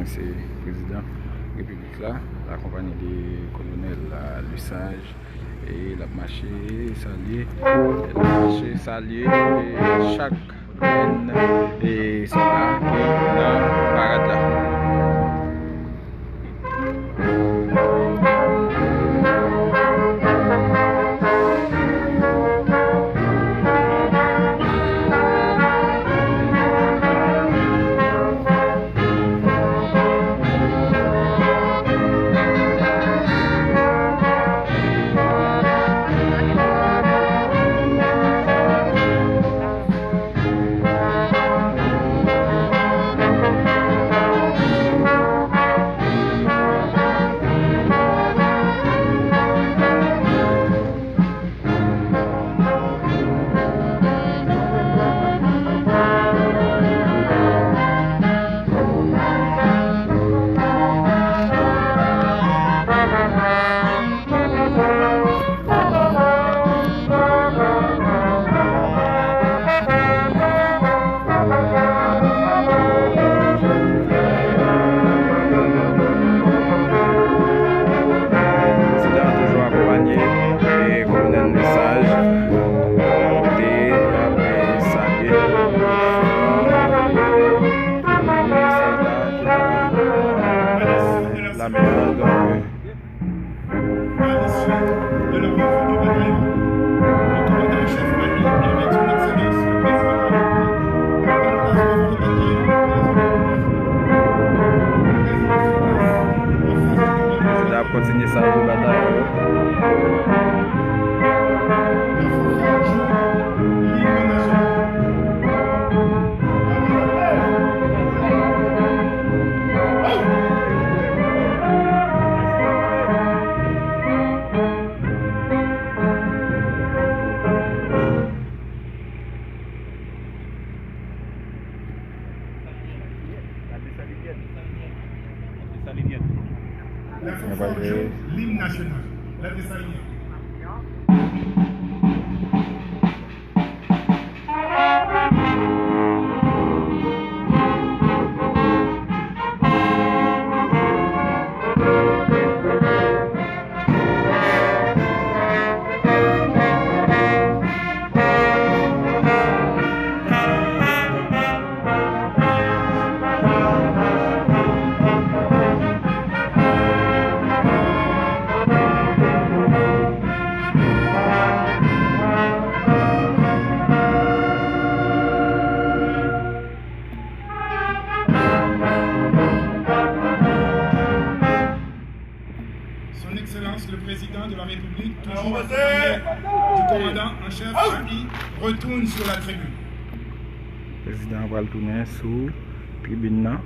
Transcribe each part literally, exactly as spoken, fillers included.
Se prezidan repiblik la, akonpanye de kolonèl Lesage, e l ap mache salye, l ap mache salye, e chak grenn, e sòlda ki nan parad la. Prezidan an toujou akonpanye de kolonèl Lesage, kote y ap salye diferan sòlda ki nan lame a. Donk, Tradition de la revue du bataillon. Le commandant en chef a dit avec son excellence le président de la République, à la place devant le bataillon, la zone de la zone. Président sur place, en face du commandant. Sòlda ap kontinye salye batayon yo. La fanfare joue l'hymne national. La fanfare joue l'hymne national. La Dessalinienne. Son Excellence le Président de la République, toujours accompagné du commandant en chef A I, retourne sur la tribune. Prezidan an pral tounen sou tribin nan.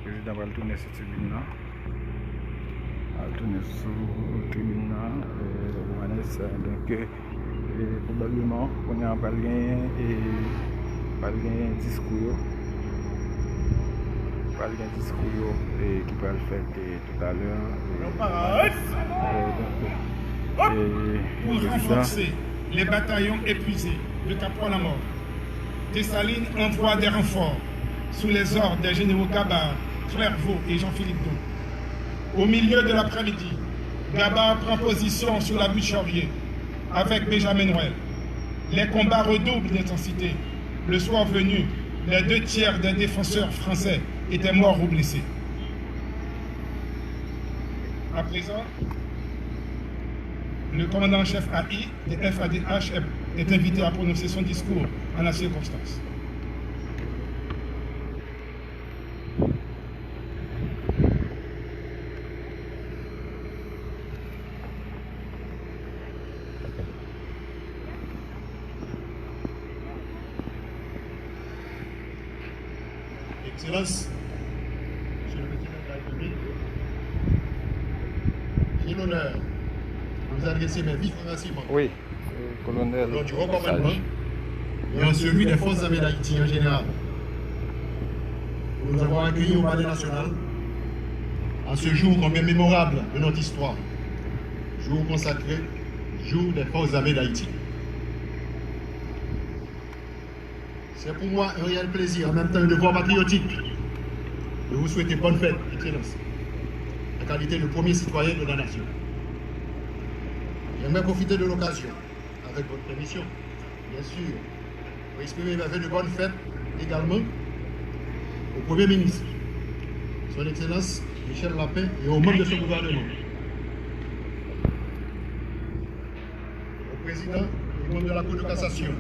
Prezidan pral tounen sou tribin nan. Pral tounen sou tribin nan, e, Johannes, e, donk, e, e, pwobableman, kounye a pral gen, e, pral gen diskou yo. Pral gen diskou yo, e, ki pral fèt, e, toutalè, e, Johannes, e, donk, e, Pour renforcer les bataillons épuisés de Capois-la-Mort, Dessalines envoie des renforts sous les ordres des généraux Gabard, Clerveau et Jean-Philippe Dou. Au milieu de l'après-midi, Gabard prend position sur la butte Chaurier avec Benjamin Noël. Les combats redoublent d'intensité. Le soir venu, les deux tiers des défenseurs français étaient morts ou blessés. À présent, le commandant en chef A I de F A D H est invité à prononcer son discours en la circonstance. Excellence, Monsieur le Président de la République, j'ai l'honneur de vous adresser mes vifs remerciements. Oui, euh, colonel. Au nom du haut commandement et en celui des forces armées d'Haïti en général, pour nous avoir accueillis au Palais national en ce jour combien mémorable de notre histoire, jour consacré, jour des forces armées d'Haïti. C'est pour moi un réel plaisir, en même temps un devoir patriotique, Je vous souhaite bonne fête, Excellence, en qualité de premier citoyen de la nation. J'aimerais profiter de l'occasion, avec votre permission, bien sûr, pour exprimer mes vœux de bonne fête également au Premier ministre, Son Excellence Michel Lapin, et aux membres de son gouvernement, au président et membres de la Cour de cassation,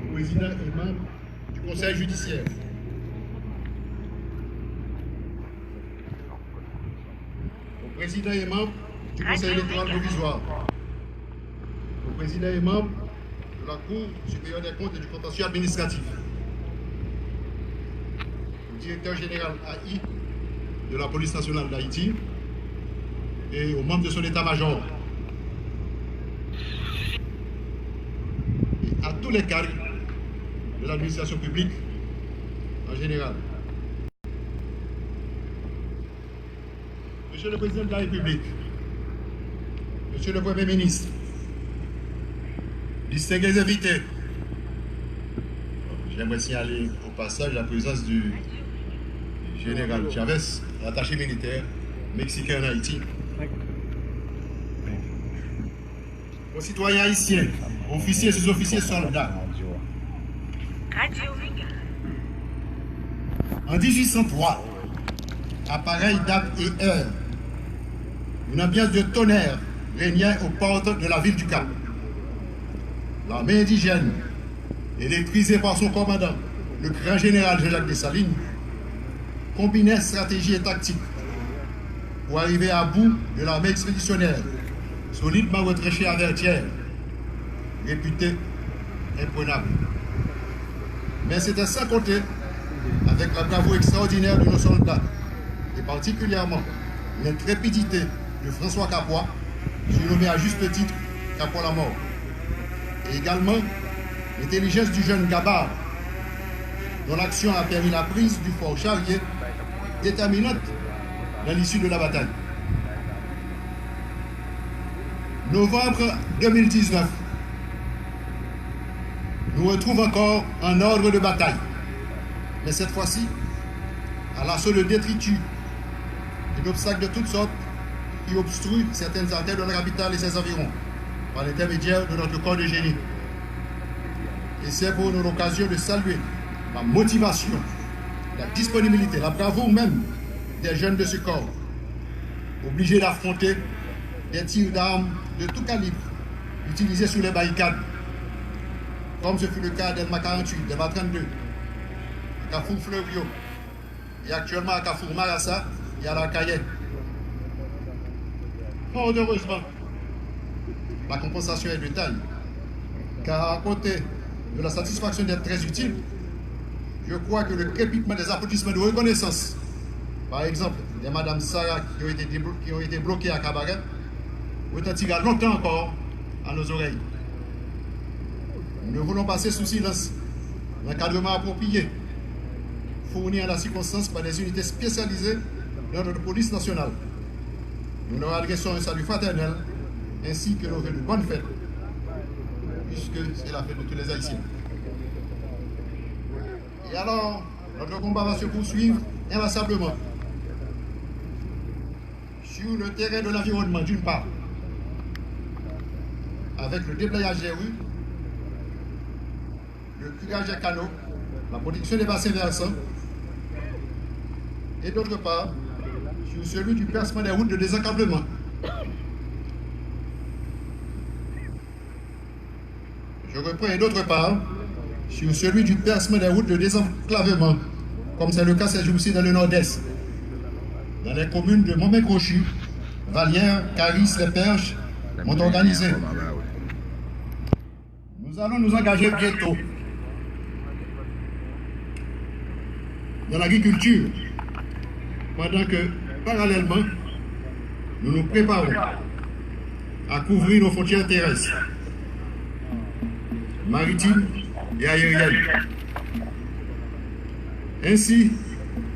au président et membres du Conseil judiciaire, au président et membres du Conseil électoral provisoire, au président et membres de la Cour supérieure des comptes et du contentieux administratif, au directeur général A I de la Police nationale d'Haïti et aux membres de son état-major et à tous les cadres de l'administration publique en général. Monsieur le Président de la République, Monsieur le Premier ministre, distingués invités, j'aimerais signaler au passage la présence du général Chavez, l'attaché militaire mexicain en Haïti. Konsitwayen ayisyen, ofisye, souzofisye, sòlda. En dix-huit cent trois, à pareille date et heure, une ambiance de tonnerre régnait aux portes de la ville du Cap. L'armée indigène, électrisée par son commandant, le grand général Jean-Jacques Dessalines, combinait stratégie et tactique pour arriver à bout de l'armée expéditionnaire, solidement retranchée à Vertières, réputée imprenable. Mais c'était sans compter avec la bravoure extraordinaire de nos soldats, et particulièrement l'intrépidité de François Capois, surnommé à juste titre Capois la mort, et également l'intelligence du jeune Gabar, dont l'action a permis la prise du fort Charrier, déterminante dans l'issue de la bataille. Novembre deux mille dix-neuf, nous retrouve encore en ordre de bataille, mais cette fois-ci à l'assaut de détritus et d'obstacles de toutes sortes qui obstruent certaines artères de la capitale et ses environs, par l'intermédiaire de notre corps de génie. Et c'est pour nous l'occasion de saluer la motivation, la disponibilité, la bravoure même des jeunes de ce corps, obligés d'affronter des tirs d'armes de tout calibre utilisés sur les barricades, comme ce fut le cas à Delma quarante-huit, Delma trente-deux, à Carrefour Fleuriot, et actuellement à Carrefour Marasa et à L'Arcahaie. Fort heureusement, la compensation est de taille, car à côté de la satisfaction d'être très utile, je crois que le crépitement des applaudissements de reconnaissance, par exemple, des Madame Sarah qui ont été déblo-, qui ont été bloquées à Cabaret, retentira longtemps encore à nos oreilles. Nous ne voulons passer sous silence l'encadrement approprié fourni en la circonstance par des unités spécialisées de notre police nationale. Nous leur adressons un salut fraternel ainsi que nos vœux de bonne fête, puisque c'est la fête de tous les Haïtiens. Et alors, notre combat va se poursuivre inlassablement sur le terrain de l'environnement, d'une part, avec le déblayage des rues, le curage des canaux, la protection des bassins versants, et d'autre part, sur celui du percement des routes de désenclavement. Je reprends, et d'autre part, sur celui du percement des routes de désenclavement, comme c'est le cas ces jours-ci dans le Nord-Est, dans les communes de Montmay-Crochu, Vallière, Caris, Les Perches, Montorganisé. Nous allons nous engager bientôt dans l'agriculture, pendant que, parallèlement, nous nous préparons à couvrir nos frontières terrestres, maritimes et aériennes. Ainsi,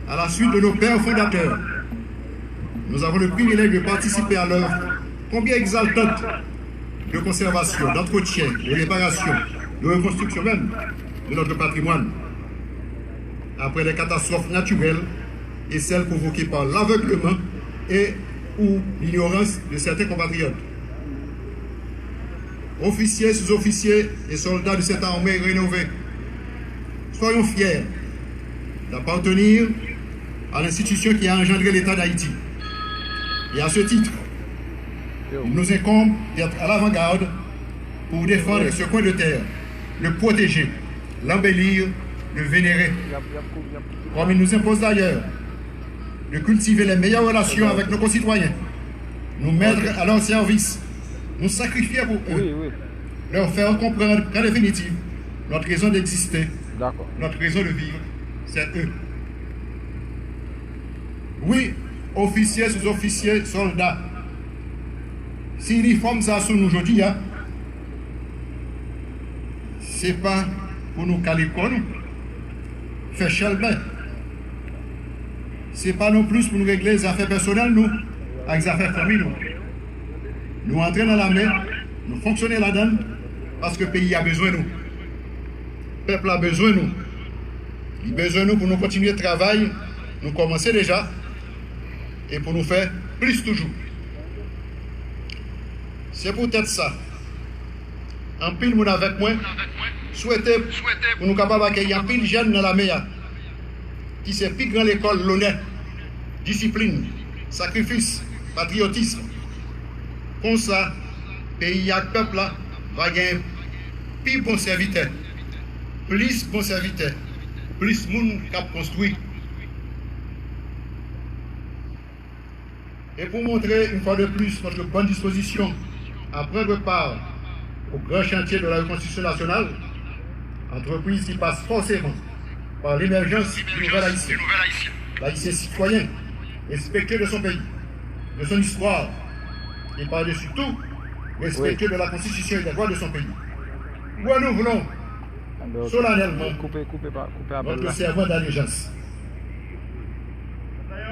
à la suite de nos pères fondateurs, nous avons le privilège de participer à l'œuvre combien exaltante de conservation, d'entretien, de réparation, de reconstruction même de notre patrimoine. Après les catastrophes naturelles, et celles provoquées par l'aveuglement et ou l'ignorance de certains compatriotes. Officiers, sous-officiers et soldats de cette armée rénovée, soyons fiers d'appartenir à l'institution qui a engendré l'État d'Haïti. Et à ce titre, il nous incombe d'être à l'avant-garde pour défendre ce coin de terre, le protéger, l'embellir, le vénérer. Comme il nous impose d'ailleurs de cultiver les meilleures relations avec nos concitoyens, nous mettre à leur service, nous sacrifier pour eux, leur faire comprendre qu'en définitive, notre raison d'exister, notre raison de vivre, c'est eux. Wi, ofisye, souzofisye, sòlda, si inifòm sa sou nou jodi a, se pa pou nou kale kò nou, fè chèlbè. Se pa non plis pou nou regle zafè pèsonèl nou ak zafè fanmi nou. Nou antre nan lame, nou fonksyone ladan l, paske peyi a bezwen nou. Pèp la bezwen nou. Li bezwen nou pou nou kontinye travay nou kòmanse deja e pou nou fè plis toujou. Se poutèt sa, anpil moun avèk mwen swete pou nou kapab akeyi anpil jèn nan lame a, ki se pi gran lekòl lonè, disiplin, sakrifis, patriyotis. Konsa, peyi a ak pèp la va gen pi bon sèvitè, plis bon sèvitè, plis moun k ap konstwi. Et pour montrer une fois de plus notre bonne disposition à prendre part au grand chantier de la reconstruction nationale, entreprise qui passe forcément par l'émergence du nouvel Haïtien, l'Haïtien citoyen, respectueux de son pays, de son histoire, et par-dessus tout, respectueux de la Constitution et des lois de son pays. Renouvelons solennellement notre serment d'allégeance.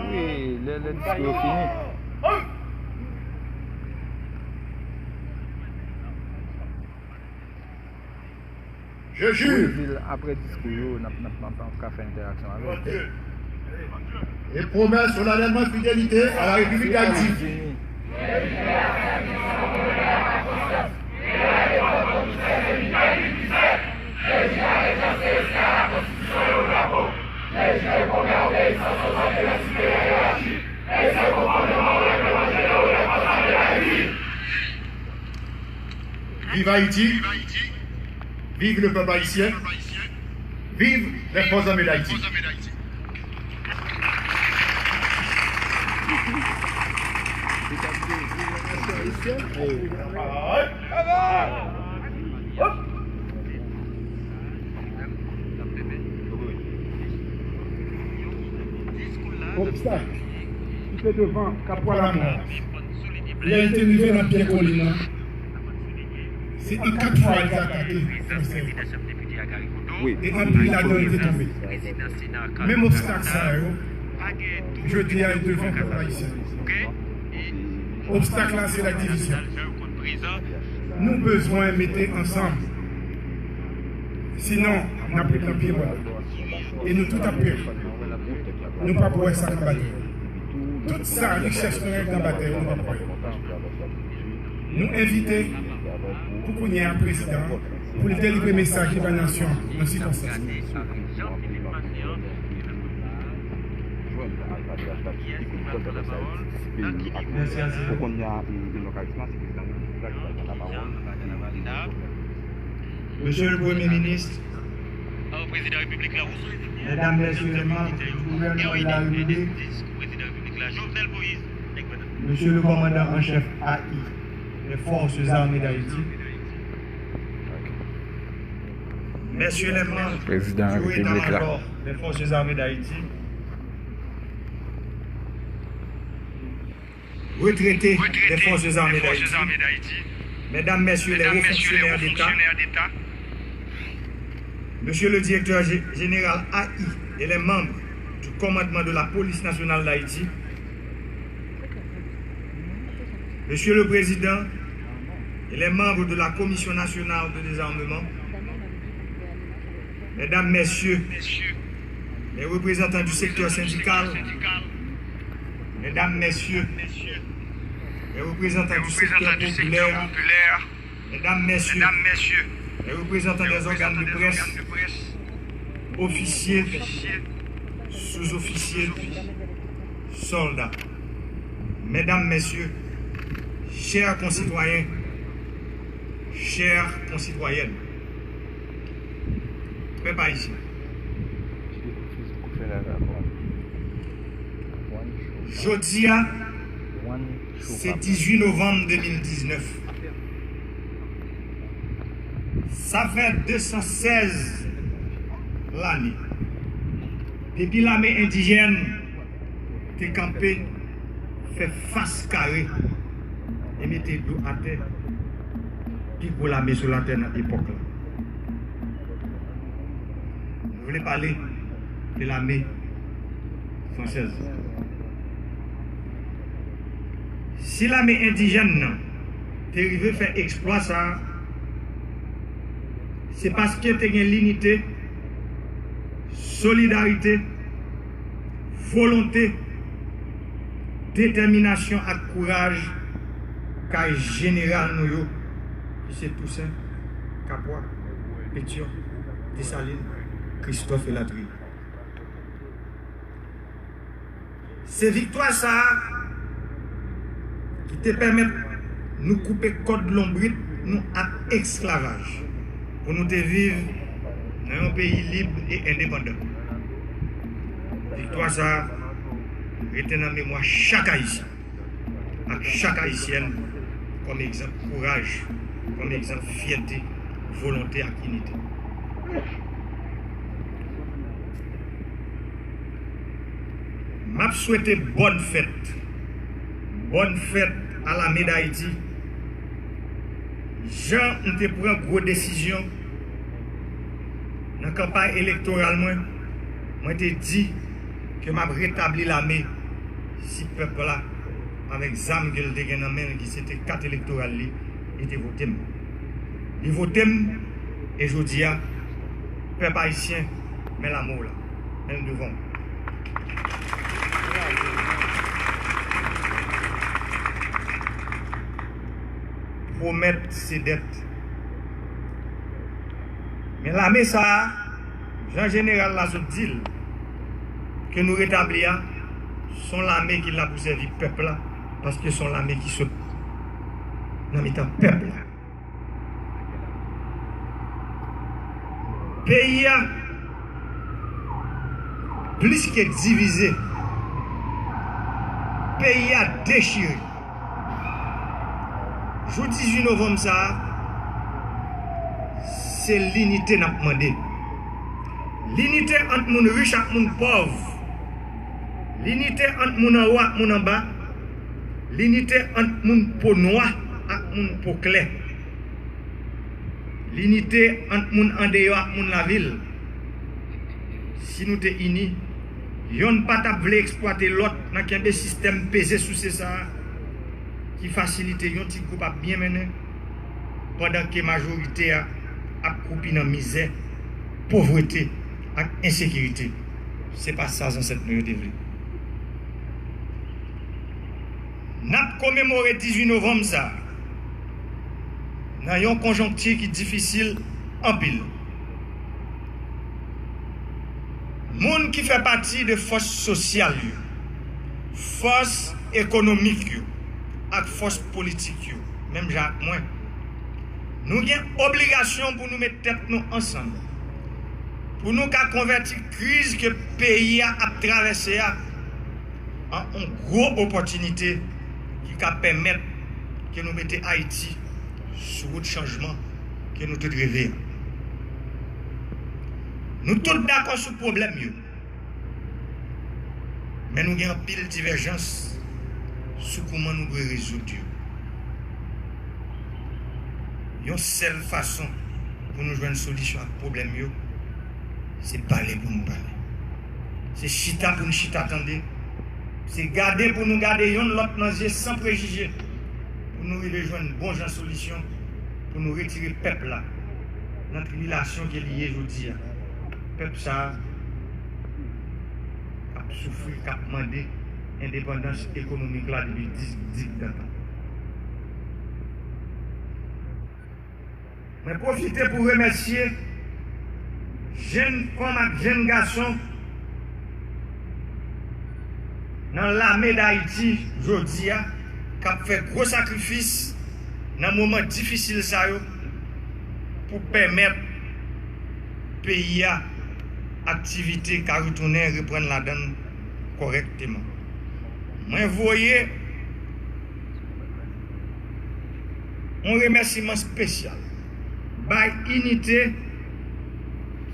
Wi, lè, lè disko yo fini. Je jure. Wi, epi apre disko yo, n ap, n ap, n ap, n ap ka fè entèraksyon avè l. Et promets solennellement fidélité à la République d'Haïti. Vive Haïti, vive le peuple haïtien, vive les forces armées d'Haïti. Obstak ki te devan Kapwa Lamò, lè l te rive nan pye kolin nan, se an kat fwa l te atake Fransè yo. E anpil ladan yo te tonbe. Menm obstak sa yo, jodi a, yo devan pèp ayisyen. Obstak la, se ladivizyon. Nou bezwen mete ansanm. Sinon, n ap ret nan pye bò. E nou tout ap peri. Nou p ap wè sa k anba tè. Tout sa, richès nou gen k anba tè, nou p ap wè. Nou envite, pou kounye a, prezidan an, pou l delivre mesaj li bay nasyon an nan sikonstans sa. Mèsi anpil. Mesye le Premye Minis, Medam, Mesye le manm du gouvènman de la Repiblik, Mesye le Kòmandan an Chèf A I des Forces Armées d'Haïti, Mesye le manm du État-Major des Forces Armées d'Haïti, retraités des Forces Armées d'Haïti, Mesdames, Messieurs les hauts fonctionnaires d'État, Monsieur le directeur gé- général A I et les membres du commandement de la Police nationale d'Haïti, Monsieur le Président et les membres de la Commission nationale de désarmement, Mesdames, Messieurs les représentants du secteur syndical, Medam, mesye, les reprezantan di sektè popilè, medam, mesye, les reprezantan dè ògàn de près, ofisye, souzofisye, sòlda, medam, mesye, chè konsitwayen, chè konsitwayèn, pèp ayisyen. Jodi a, se dizuit novanm de mil diznèf. Sa fè de san sèz lane depi lame endijèn te kanpe, fè fas kare e mete do atè pi gwo lame sou latè nan epòk la. Nou vle pale de lame fransèz. Si lame endijèn nan te rive fè eksplwa sa a, se paske te gen linite, solidarite, volonte, detèminasyon ak kouraj kay jeneral nou yo, ki se Tousen, Kapwa, Petyon, Desalin, Kristòf elatriye. Se viktwa sa a ki te pèmèt nou koupe kòd lonbrit nou ak esklavaj, pou nou te viv nan yon peyi lib e endepandan. Viktwa sa a rete nan memwa chak Ayisyen ak chak Ayisyèn kòm egzanp kouraj, kòm egzanp fyète, volonte ak inite. M ap swete bòn fèt, bòn fèt a Lame Dayiti. Jan m te pran gwo desizyon nan kanpay elektoral mwen, mwen te di ke m ap retabli lame si pèp la, avèk zam ke l te gen nan men l, ki se te kat elektoral li, li te vote m. Li vote m, e jodi a, pèp ayisyen, men lame w la, men l devan w. Pwomèt se dèt. Men lame sa a, jan jeneral la sot di l, ke nou retabli a, se yon lame ki la pou sèvi pèp la, paske se yon lame ki sot nan mitan pèp la. Peyi a plis ke divize. Peyi a dechire. Jou dizuit novanm sa a, se linite n ap mande. Linite ant moun rich ak moun pòv. Linite ant moun anwo ak moun anba. Linite ant moun po nwa ak moun po klè. Linite ant moun andeyò ak moun lavil. Si nou te ini, yonn pa t ap vle eksplwate lòt nan kenbe sistèm peze souse sa a, ki fasilite yon ti gwoup ap byen mennen, pandan ke majorite a ap kwoupi nan mizè, povrete ak ensekirite. Se pa sa zansèt nou yo te vle. N ap komemore dizuit novanm sa a nan yon konjonkti ki difisil anpil. Moun ki fè pati de fòs sosyal yo, fòs ekonomik yo ak fòs politik yo, menm jan ak mwen, nou gen obligasyon pou nou met tèt nou ansanm, pou nou ka konvèti kriz ke peyi a ap travèse a an yon gwo opòtinite ki ka pèmèt ke nou mete Ayiti sou wout chanjman ke nou tout reve a. Nou tout dakò sou pwoblèm yo, men nou gen anpil divèjans sou kouman nou dwe rezoud yo. Yon sèl fason pou nou jwenn solisyon ak pwoblèm yo, se pale pou nou pale. Se chita pou nou chita tande. Se gade pou nou gade yonn lòt nan zye san prejije, pou nou rive jwenn bon jan solisyon, pou nou retire pèp la nan tribilasyon ke li ye jodi a. Pèp sa a k ap soufri, k ap mande, endepandans ekonomik la depi dis, dikdatan. Mwen pwofite pou remèsye jenn fanm ak jenn gason nan lame Dayiti jodi a k ap fè gwo sakrifis nan moman difisil sa yo pou pèmèt peyi a aktivite ka retounen reprann ladan l kòrèkteman. Mwen voye yon remèsiman espesyal bay inite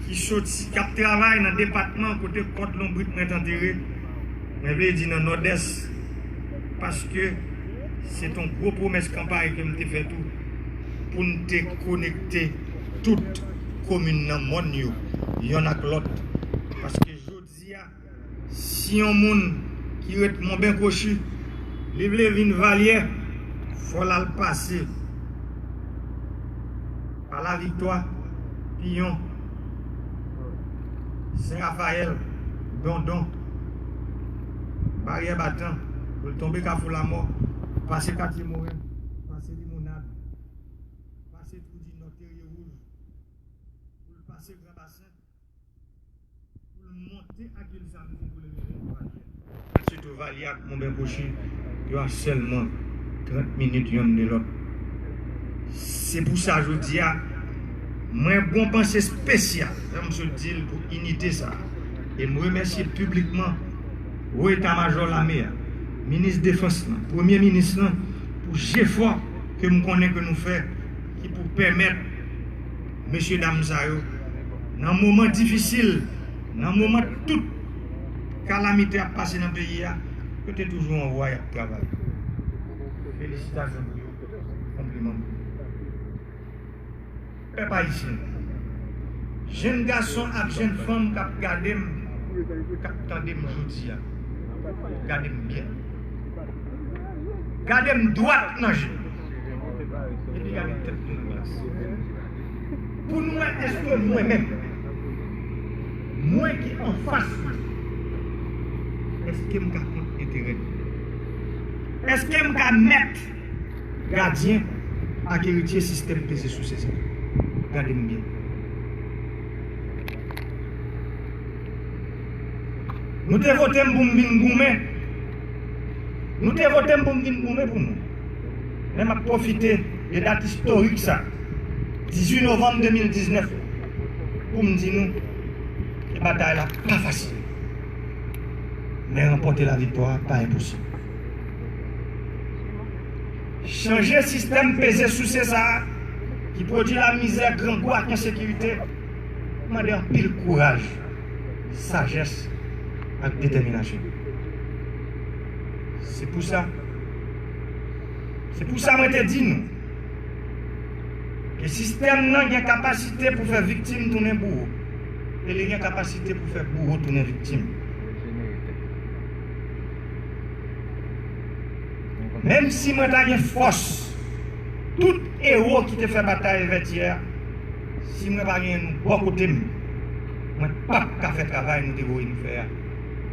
ki soti, k ap travay nan depatman kote kòt lonbrit mwen t antere, mwen vle di nan Nòdès, paske se t on gwo pwomès kanpay ke m te fè tou, pou n te konekte tout komin nan mòn yo, yonn ak lòt, paske jodi a, si yon moun ki ret Monben Kwochi, li vle vin Valyè, fò l al pase pa Laviktwa, Piyon, Sen Rafayèl, Dondon, Baryè Batan, pou l tonbe Kafou Lamò, pase Katye Moren, pase Limonad, pase Twou di Nò, Terye Wouj, pou l pase Gran Basen, pou l monte ak vil Samdi pou l rive Valyè. Sitou Valyè ak Monben Kwochi, yo a sèlman trant minit yonn de lòt. Se pou sa jodi a, mwen gen yon panse espesyal, jan m sot di l, pou inite sa a. E m remèsye piblikman Wo Eta Majò Lame a, Minis Defans lan, Premye Minis lan, pou jefò ke m konnen ke nou fè, ki pou pèmèt mesye dam sa yo, nan moman difisil, nan moman tout kalamite ap pase nan peyi a, yo te toujou anvwaye ap travay. Felisitasyon pou yo, konpliman pou yo. Pèp ayisyen, jenn gason ak jenn fanm k ap gade m, k ap tande m jodi a, gade m byen. Gade m dwat nan je. Epi gade tèt nou nan glas. Pou nou wè èske mwen menm, mwen ki anfas mwen, èske m ka kont enterè nou? Èske m ka mèt, gadyen ak eritye sistèm peze souse sa? Gade m byen. Nou te vote m pou m vin goumen. Nou te vote m pou m vin goumen pou nou. Men m ap pwofite de dat istorik sa, dizuit novanm de mil diznèf, pou m di nou ke batay la pa fasil. Men ranpòte laviktwa pa enposib. Chanje sistèm peze souse sa a, ki pwodui lamizè, grangou ak ensekirite, mande anpil kouraj, sajès ak detèminasyon. Se pou sa, se pou sa mwen te di nou ke sistèm nan gen kapasite pou fè viktim tounen bouwo, e li gen kapasite pou fè bouwo tounen viktim. Menm si mwen ta gen fòs tout ewo ki te fè batay Vètyè a, si mwen pa genyen nou bò kote m, mwen p ap ka fè travay nou te voye m fè a,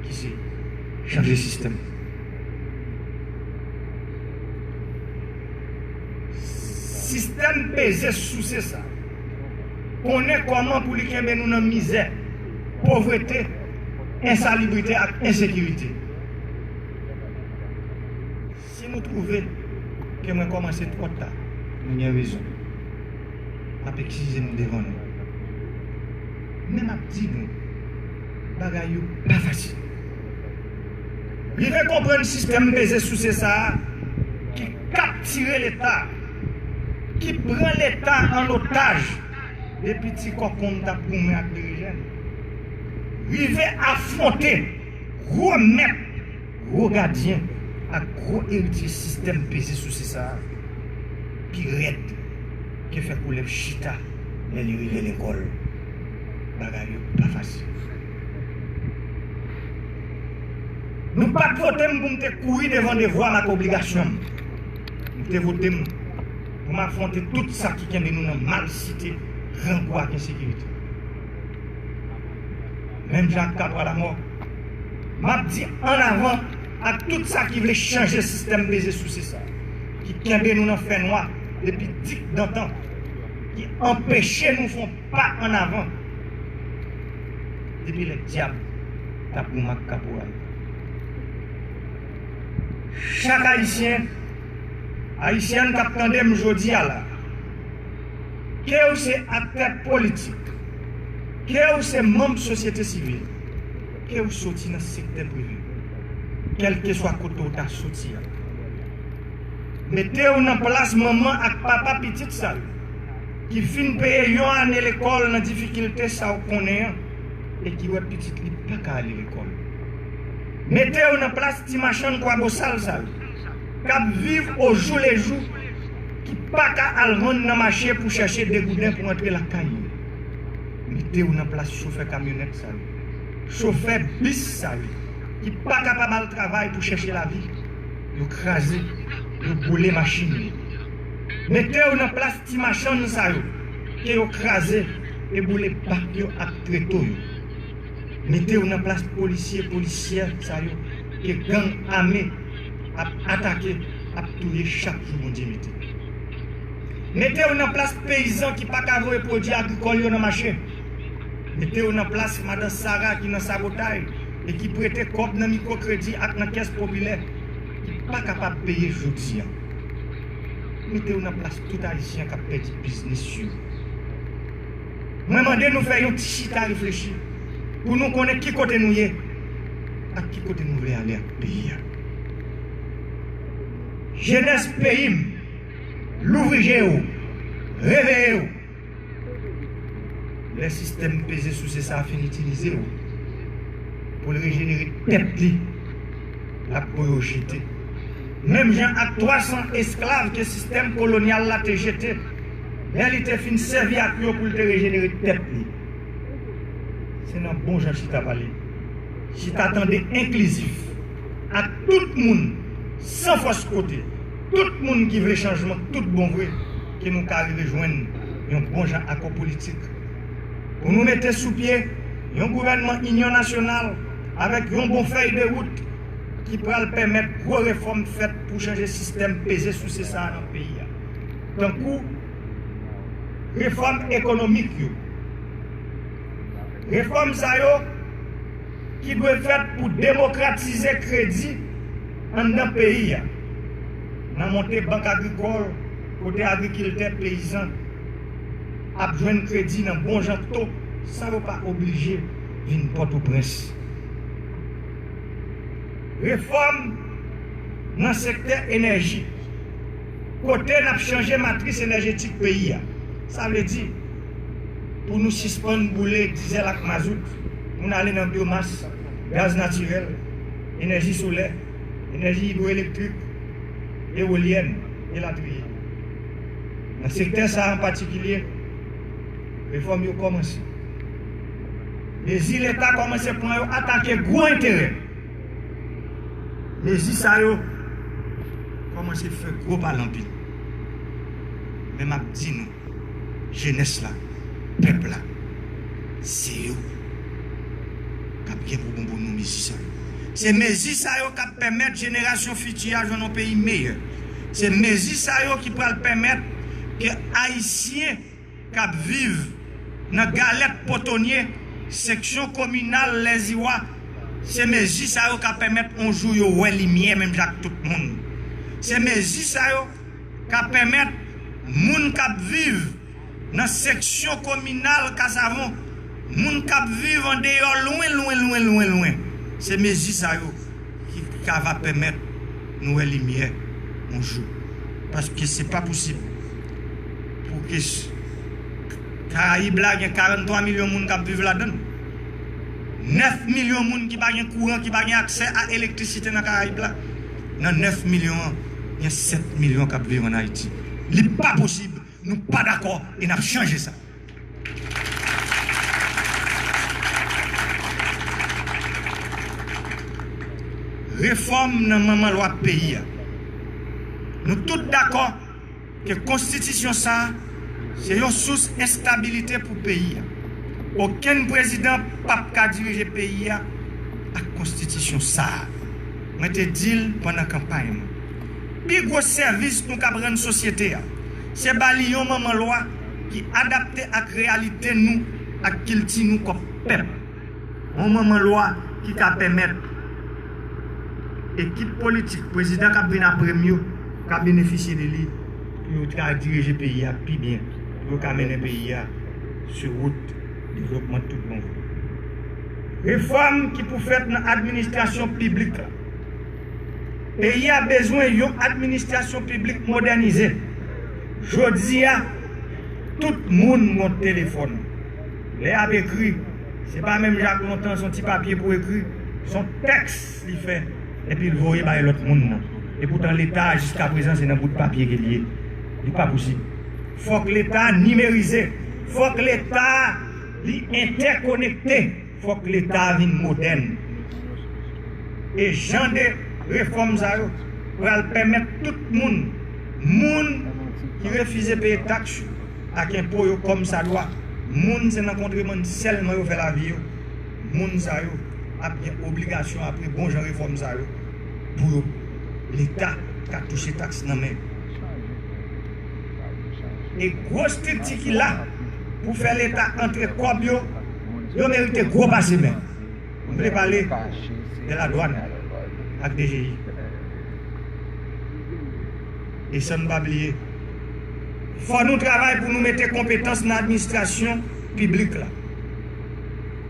ki se chanje sistèm. Sistèm peze souse sa konnen kòman pou li kenbe nou nan mizè, povrete, ensalibrite ak ensekirite. Si nou twouve ke mwen kòmanse twò ta, nou gen rezon. M ap eskize m devan nou. Men m ap di nou, bagay yo pa fasil. Rive konprann sistèm peze souse sa a ki kaptire Leta, ki pran Leta an otaj depi ti kòkon t ap goumen ak berejèn. Rive afwonte gwo mèt, gwo gadyen ak gwo eritye sistèm peze souse sa a pi rèd ke fè koulèv chita lè li rive lekòl. Bagay yo pa fasil. Nou pa t vote m pou m te kouri devan devwa m ak obligasyon m. Nou te vote m pou m afwonte tout sa ki kenbe nou nan malsite, grangou ak ensekirite. Menm jan ak Kapwa Lamò, m ap di annavan ak tout sa ki vle chanje sistèm peze souse sa, ki kenbe nou nan fènwa depi dikdantan, ki anpeche nou fè yon pa annavan depi lè dyab t ap goumen ak kaporal. Chak Ayisyen, Ayisyèn k ap tande m jodi a la, ke w se aktè politik, ke w se manm sosyete sivil, ke w soti nan sektè prive, kèlkeswa kote w ta soti a, mete w nan plas manman ak papa pitit sa yo ki fin peye yon ane lekòl nan difikilte sa w konnen an e ki wè pitit li pa ka ale lekòl. Mete w nan plas ti machann kwabosal sa yo k ap viv ojoulejou, ki pa ka al vann nan mache pou chèche de gouden pou antre lakay yo. Mete w nan plas chofè kamyonèt sa yo, chofè bis sa yo, ki pa kapab al travay pou chèche lavi. Yo kraze, yo boule machin yo. Mete w nan plas ti machann sa yo ke yo kraze e boule bak yo ak treto yo. Mete w nan plas polisye, polisyè sa yo ke gang ame ap atake, ap touye chak jou Bondye mete. Mete w nan plas peyizan ki pa ka voye pwodui agrikòl yo nan mache. Mete w nan plas madan Sara ki nan sabotay e ki prete kòb nan mikwokredi ak nan kès popilè, ki pa kapab peye jodi a. Mete w nan plas tout Ayisyen k ap pèdi biznis yo. Mwen mande nou fè yon ti chita reflechi pou nou konnen ki kote nou ye ak ki kote nou vle ale ak peyi a. Jenès peyi m, louvri je w, reveye w. Lè sistèm peze souse sa a fin itilize w pou l rejenere tèt li, l ap voye w jete. Menm jan ak twa san esklav ke sistèm kolonyal la te jete, lè li te fin sèvi ak yo pou l te rejenere tèt li. Se nan bon jan chita pale, chita tande enklizif ak tout moun san fòs kote, tout moun ki vle chanjman tout bon vre, ke nou ka rive jwenn yon bon jan akò politik pou nou mete sou pye yon gouvènman inyon nasyonal avèk yon bon fèy de wout ki pral pèmèt gwo refòm fèt pou chanje sistèm peze souse sa a nan peyi a. Tankou refòm ekonomik yo. Refòm sa yo ki dwe fèt pou demokratize kredi anndan peyi a, nan monte bank agrikòl kote agrikiltè, peyizan ap jwenn kredi nan bon jan to san yo pa oblije vin Pòtoprens. Refòm nan sektè enèji, kote n ap chanje matris enèjetik peyi a. Sa vle di, pou nou sispann boule dizèl ak mazout, pou n ale nan byomas, gaz natirèl, enèji solè, enèji idwoelektrik, ewolyèn, elatriye. Nan sektè sa a an patikilye, refòm yo kòmanse. Mezi Leta kòmanse pran yo atake gwo enterè. Mezi sa yo kòmanse fè gwo pale anpil. Men m ap di nou, jenès la, pèp la, se yo k ap gen pou bonbon nou mezi sa yo. Se mezi sa yo k ap pèmèt jenerasyon fiti a jwenn yon peyi meyè. Se mezi sa yo ki pral pèmèt ke Ayisyen k ap viv nan Galèt Potonye, seksyon kominal Lèziwa, se mezi sa yo ka pèmèt yon jou yo wè limyè menm jan ak tout moun. Se mezi sa yo ka pèmèt moun k ap viv nan seksyon kominal Kasavon, moun k ap viv andeyò lwen, lwen, lwen, lwen, lwen, se mezi sa yo ki ka va pèmèt nou wè limyè yon jou. Paske se pa posib pou ke s-, Karayib la gen karant twa milyon moun k ap viv ladan l. Nèf milyon moun ki pa gen kouran, ki pa gen aksè a elektrisite nan Karayib la. Nan nèf milyon an, gen sèt milyon k ap viv ann Ayiti. Li pa posib, nou pa dakò e n ap chanje sa. Refòm nan manman lwa peyi a. Nou tout dakò ke konstitisyon sa a se yon sous enstabilite pou peyi a. Okenn prezidan p ap ka dirije peyi a ak konstitisyon sa a. Mwen te di l pandan kanpay mwen, pi gwo sèvis nou kab rann sosyete a, se ba li yon manman lwa ki adapte ak reyalite nou, ak kilti nou kòm pèp. Yon manman lwa ki ka pèmèt ekip politik, prezidan k ap vin apre m yo, ka benefisye de li pou yo ka dirije peyi a pi byen, pou yo ka mennen peyi a sou wout devlopman tout bon vre. Refòm ki pou fèt nan administrasyon piblik la. Peyi a bezwen yon administrasyon piblik modènize. Jodi a, tout moun gon telefòn. Lè y ap ekri, se pa menm jan ak lontan, se yon ti papye pou ekri, se yon tèks li fè, epi l voye bay lòt moun nan. Epoutan, Leta a, jiskaprezan, se nan bout papye ke l ye. Li pa posib. Fòk Leta a nimerize. Fòk Leta a, li entèkonekte. Fòk Leta a vin modèn. E jan de refòm sa yo pral pèmèt tout moun, moun ki refize peye taks yo ak enpo yo kòm sa dwa, moun se nan kontrebann sèlman yo fè lavi yo, moun sa yo ap gen obligasyon apre bon jan refòm sa yo pou yo, Leta ka touche taks nan men yo. E gwo estrikti ki la pou fè Leta antre kòb yo, yo merite gwo pase men. M vle pale de ladwàn ak D G I. E san n pa bliye, fò nou travay pou nou mete konpetans nan administrasyon piblik la.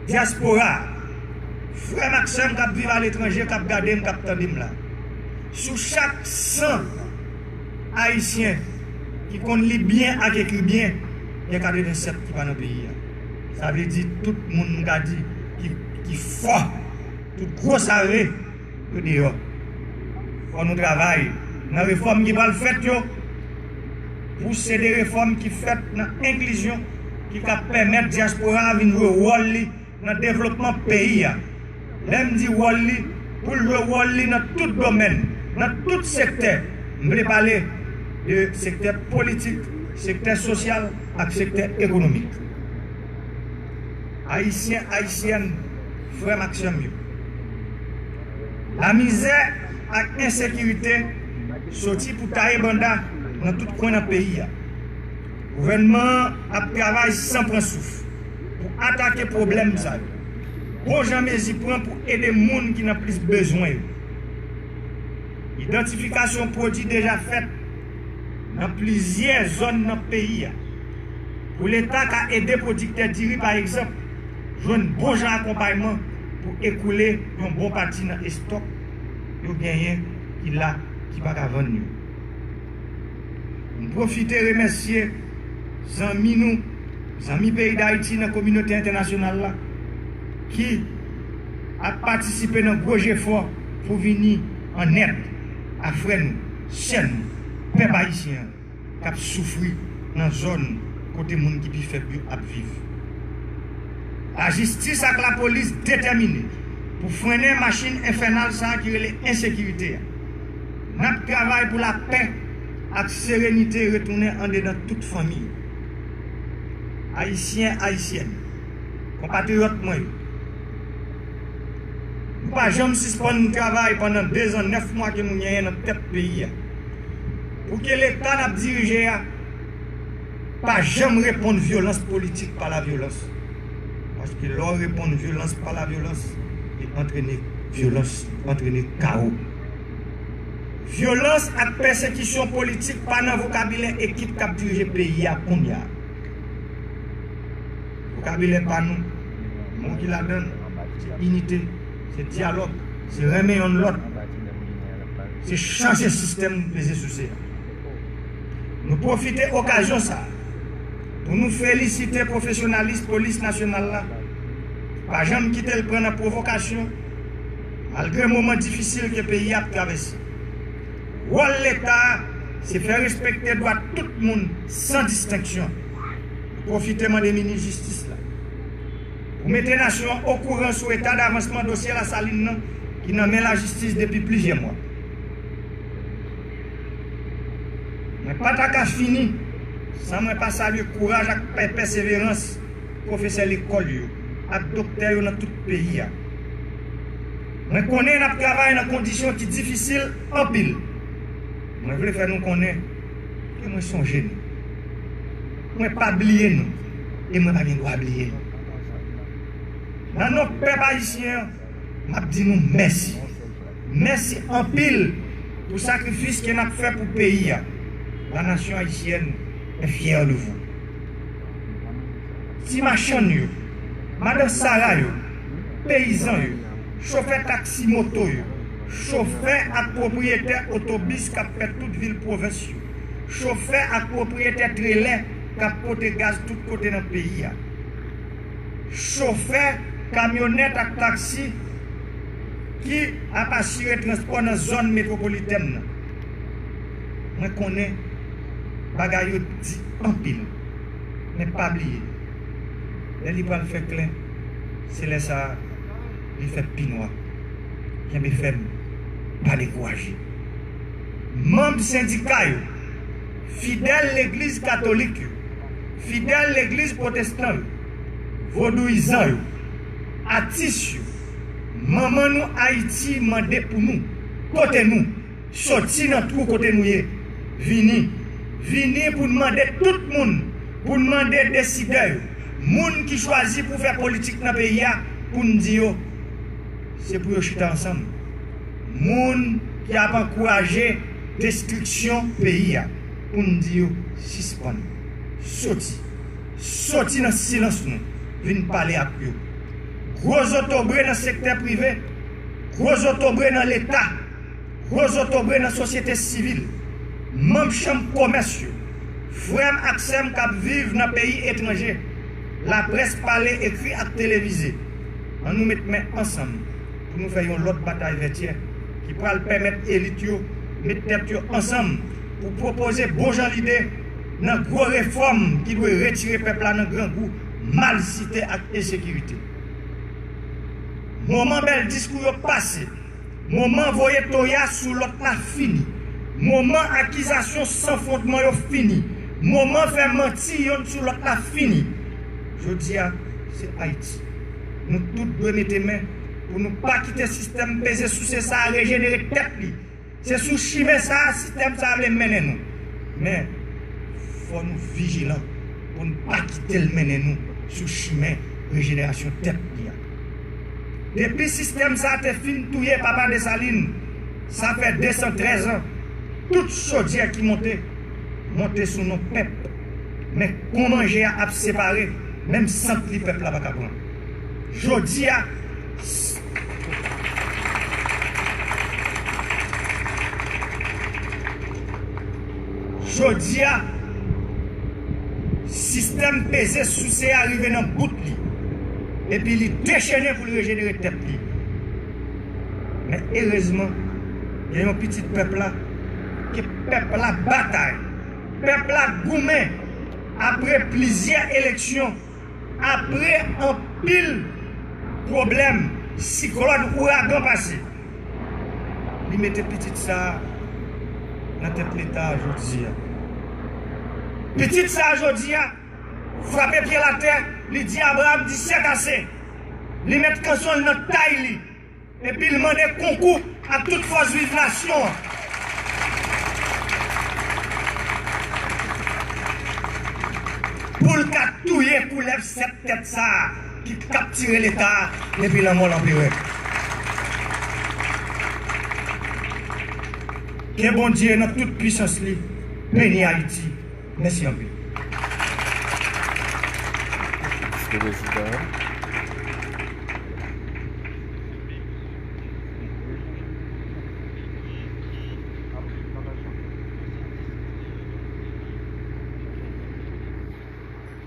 Dyaspora, frè m ak sè m k ap viv aletranje, k ap gade m, k ap tande m la, sou chak san Ayisyen ki konn li byen ak ekri byen, gen katrevennsèt ki pa nan peyi a. Sa vle di tout moun m ka di ki, ki fò, tout gwo save, yo deyò. Fò nou travay nan refòm ki pral fèt yo, pou se de refòm ki fèt nan enklizyon, ki ka pèmèt dyaspora a vin jwe wòl li nan devlopman peyi a. Lè m di wòl li, pou l jwe wòl li nan tout domèn, nan tout sektè. M vle pale de sektè politik, sektè sosyal ak sektè ekonomik. Ayisyen, Ayisyèn, frè m ak sè m yo, lamizè ak ensekirite soti pou taye banda nan tout kwen nan peyi a. Gouvènman an ap travay san pran souf pou atake pwoblèm sa yo. Bon jan mezi pran pou ede moun ki nan plis bezwen yo. Idantifikasyon pwodui deja fèt nan plizyè zòn nan peyi a, pou Leta ka ede pwodiktè diri, pa egzanp, jwenn bon jan akonpayman pou ekoule yon bon pati nan estòk yo genyen ki la, ki pa ka vann yo. M pwofite remèsye zanmi nou, zanmi peyi Dayiti nan kominote entènasyonal la, ki ap patisipe nan gwo jefò pou vini an èd a frè nou, sè nou, pèp ayisyen an k ap soufri nan zòn kote moun ki pi fèb yo ap viv. Lajistis ak lapolis detèmine pou frennen machin enfènal sa a ki rele ensekirite a. N ap travay pou lapè ak serenite retounen andedan tout fanmi yo. Ayisyen, Ayisyèn, konpatriyòt mwen yo, nou pa janm sispann travay pandan dezan nèf mwa ke nou genyen nan tèt peyi a, pou ke Leta n ap dirije a pa janm reponn vyolans politik pa lavyolans. Paske lè w reponn vyolans pa lavyolans, li antrene vyolans, li antrene kawo. Vyolans ak pèsekisyon politik pa nan vokabilè ekip k ap dirije peyi a kounye a. Vokabilè pa nou, mo ki ladan l, se inite, se dyalòg, se renmen yonn lòt, se chanje sistèm peze souse a. Nou pwofite okazyon sa a pou nou felisite pwofesyonalis polis nasyonal la, ki pa janm kite l pran nan pwovokasyon, malgre moman difisil ke peyi a ap travèse. Wòl Leta a, se fè respekte dwa tout moun san distenksyon. Nou pwofite mande minis jistis la pou mete nasyon an okouran sou eta davansman dosye Lasalin nan ki nan men lajistis depi plizyè mwa. Mwen pa ta ka fini san mwen pa salye kouraj ak pè-, pèseverans pwofesè lekòl yo ak doktè yo nan tout peyi a. Mwen konnen n ap travay nan kondisyon ki difisil anpil. Mwen vle fè nou konnen ke mwen sonje nou. Mwen pa bliye nou, e mwen pa gen dwa bliye nou. Nan non pèp ayisyen an, m ap di nou mèsi. Mèsi anpil pou sakrifis ke n ap fè pou peyi a. La nation haïtienne est fière de vous. Ti machann yo, madan Sara yo, peyizan yo, chofè taksi moto yo, chofè ak pwopriyetè otobis k ap fè tout vil pwovens yo, chofè ak pwopriyetè trelè k ap pote gaz tout kote nan peyi a, chofè kamyonèt ak taksi ki ap asire transpò nan zòn metwopolitèn nan. Mwen konnen bagay yo di anpil, men pa bliye, lè li pral fè klè, se lè sa a li fè pi nwa. Kenbe fèm, pa dekouraje. Manm sendika yo, fidèl legliz katolik yo, fidèl legliz pwotestan yo, vodouyizan yo, atis yo, manman nou Ayiti mande pou nou, kote nou, soti nan twou kote nou ye, vini, vini pou n mande tout moun, pou n mande desidè yo, moun ki chwazi pou fè politik nan peyi a, pou n di yo, se pou yo chita ansanm. Moun ki ap ankouraje destriksyon peyi a, pou n di yo sispann. Soti. Soti nan silans nou. Vin pale ak yo. Gwo zotobre nan sektè prive. Gwo zotobre nan Leta. Gwo zotobre nan sosyete sivil. Manm chanm komès yo. Frè m ak sè m k ap viv nan peyi etranje. Laprès pale, ekri ak televize. Ann nou met men ansanm pou nou fè yon lòt batay vètyè ki pral pèmèt elit yo met tèt yo ansanm pou pwopoze bon jan lide nan gwo refòm ki dwe retire pèp la nan grangou, malsite ak ensekirite. Moman bèl diskou yo pase. Moman voye toya sou lòt la fini. Moman akizasyon san fondman yo fini. Moman fè manti yonn sou lòt la fini. Jodi a, se Ayiti. Nou tout dwe mete men pou nou pa kite sistèm peze souse sa a rejenere tèt li. Se sou chimen sa a sistèm sa a vle mennen nou. Men, fò nou vijilan pou n pa kite l mennen nou sou chimen rejenerasyon tèt li a. Depi sistèm sa a te fin touye papa Desalin, sa fè de san trèz an, tout chodyè ki monte, monte sou non pèp. Men kon manje a ap separe, menm sant li pèp la pa ka pran. Jodi a, jodi a, sistèm peze souse a rive nan bout li, epi li dechene pou l rejenere tèt li. Men erezman, gen yon pitit pèp la, ke pèp la batay, pèp la goumen, apre plizyè eleksyon, apre anpil pwoblèm, siklòn, ouragan pase, li mete pitit sa a nan tèt Leta a jodi a. Pitit sa a jodi a frape pye l atè, li di Abraram di sèt ase. Li met kanson l nan tay li. Epi l mande konkou ak tout fòs viv nasyon an pou l ka touye koulèv sèt tèt sa a ki kaptire Leta a depi lanmò Lanperè. Ke Bondye nan tout pwisans li beni Ayiti. Mèsi anpil. Prezidan.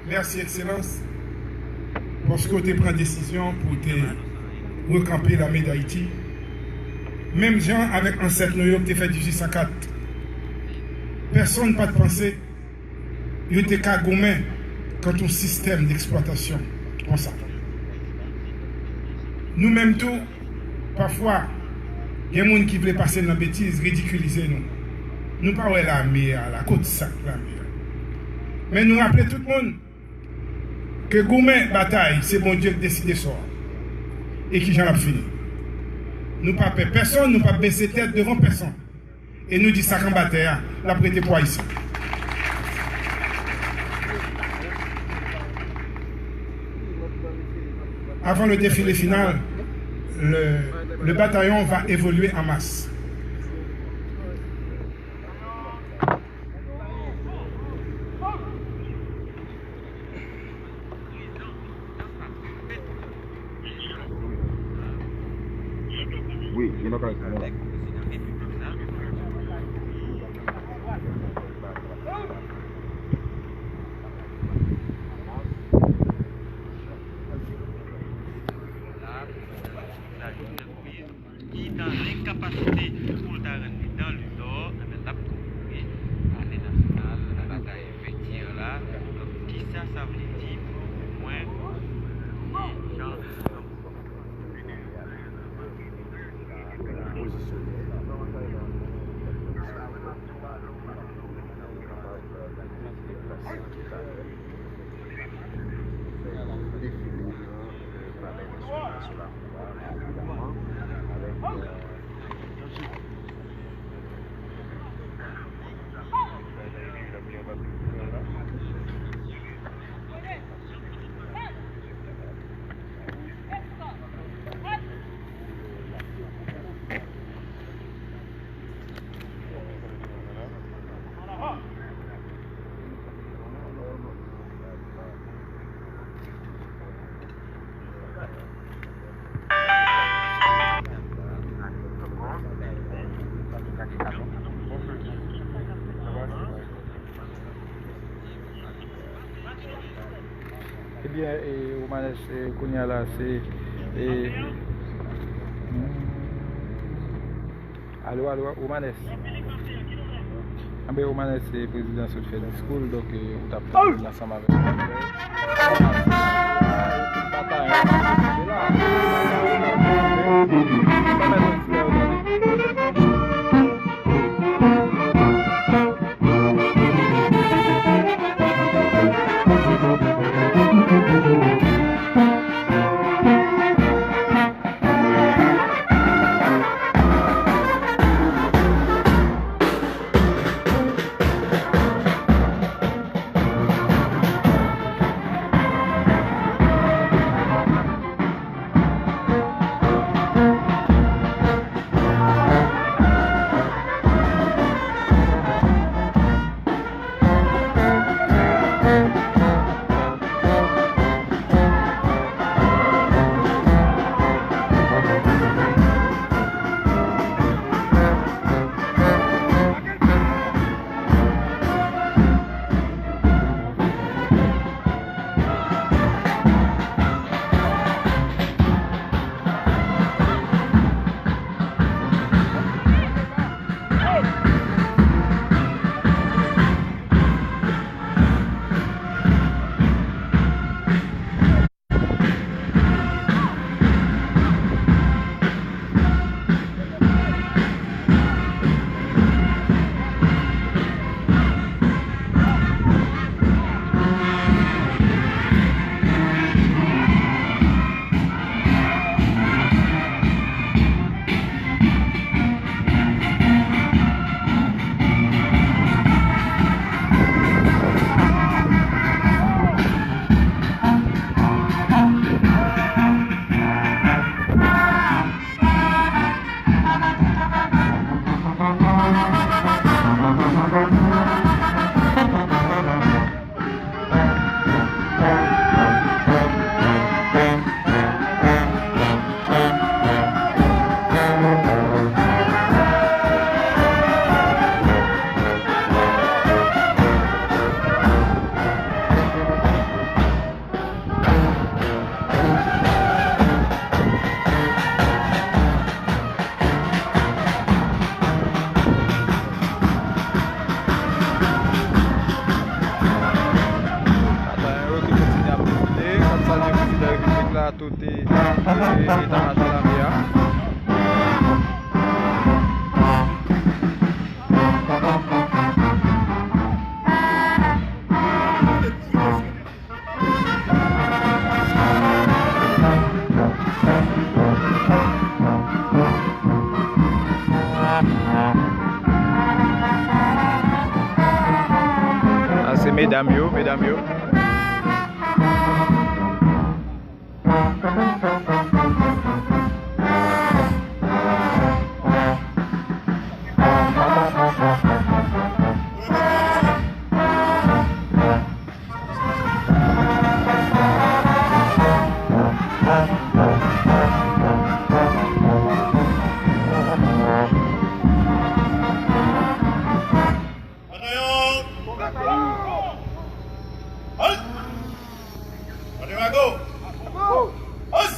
Mèsi, Ekselans, paske w te pran desizyon pou w te rekanpe Lame Dayiti. Menm jan avèk ansèt nou yo ki te fè dizuit san kat, pèsonn pa t panse yo te ka goumen kont yon sistèm deksplwatasyon konsa. Nou menm tou, pafwa, gen moun ki vle pase n nan betiz, ridikilize nou. Nou pa wè lame a la, kot sa k lame a? Men nou raple tout moun ke goumen, batay, se Bondye k deside sò a e kijan l ap fini. Nou pa pè pèsonn, nou p ap bese tèt devan pèsonn. E nou di sa k anba tè a, l ap rete pou Ayisyen. Avant le défilé final, le, le bataillon va évoluer en masse. Wi, gen lòt bagay pou mwen. Ki nan lenkapasite pou l ta rann li dan lizò, enben, l ap kouri ale nan final batay ventyè la. Donk, kisa sa vle di pou mwen, jan Ebyen, e, Romanes, e, kounye a la, se, e, alo, alo, Romanes. Anben, Romanes, se prezidan sot fè diskou l, donk, e, ou t ap tande l ansanm avèk nou. Atan yo ki kontinye ap defile, k ap salye prezidan repiblik la, tout, e, e, eta majò lame a. Ah, se medam yo, medam yo. Batayon! Halt! Batayon à gauche! Halt!